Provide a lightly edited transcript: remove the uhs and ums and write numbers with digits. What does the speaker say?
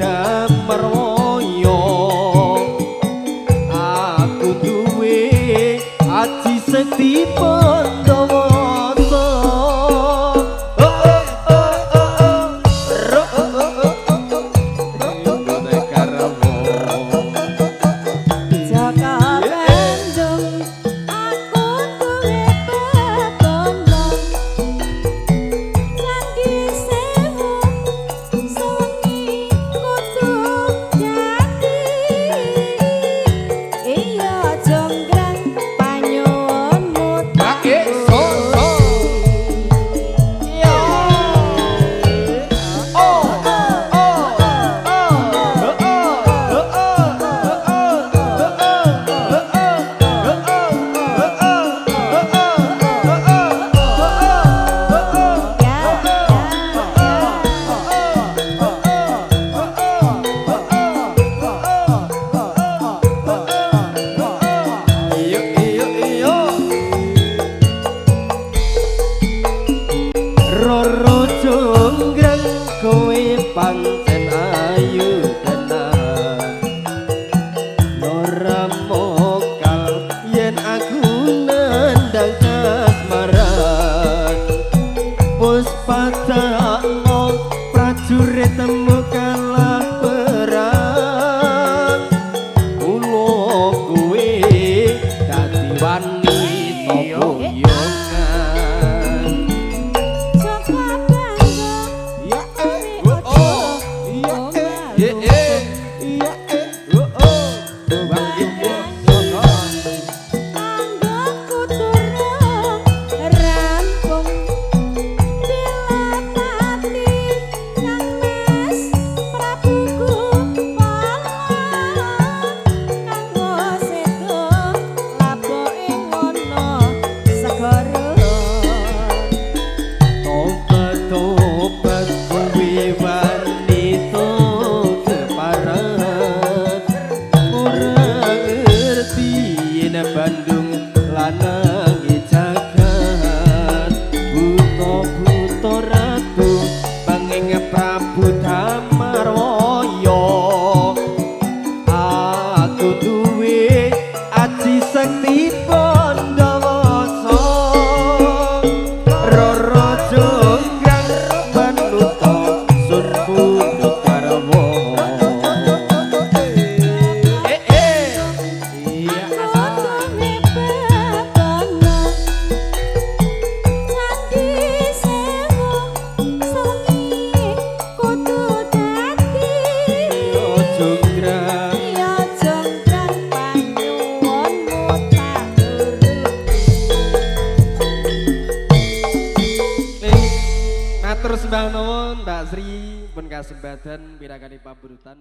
Damarwaya. Aku duwe aji sekti Pandawasa. Oh oh oh oh oh ro oh oh oh oh oh karwo. Jaka Bandung aku duwe bebono, Candi Sewu sewengi kudu dadi. Iya jonggrang panyuwunmu tak Oke, so so. Iya. Oh oh oh oh oh oh Ya ya ya. Iyo iyo iyo. Roro jonggrang kowe pancen ayu tenan. Ora mokal yen aku nandang kasmaran. Puspadakno prajurit temu kalah perang. Kula kowe dadi wanita boyongan. Jaka Bandung Ya kowe ojo iya eh eh iya eh oh oh bang Tanggoku durung rampung, Pilapati Kang Mas Prabuku Paman, kanggo sedo labuke ngono segara. Tobat tobat kowe wanita keparat. Ora ngerti yen Bandung lanang jagat. Buta-buta ratu panging Prabu Damarwaya. Aku duwe aji sekti Pandawasa. Roro jonggrang panuta sun pundhut garwa. Eh eh iya. Aku duwe bebono, Candi Sewu sewengi kudu dadi. Jonggrang. Iya jonggrang panyuwunmu tak turuti. Matur sembah nuwun Mbak Sri pun kasembadan pirakani pamburutan.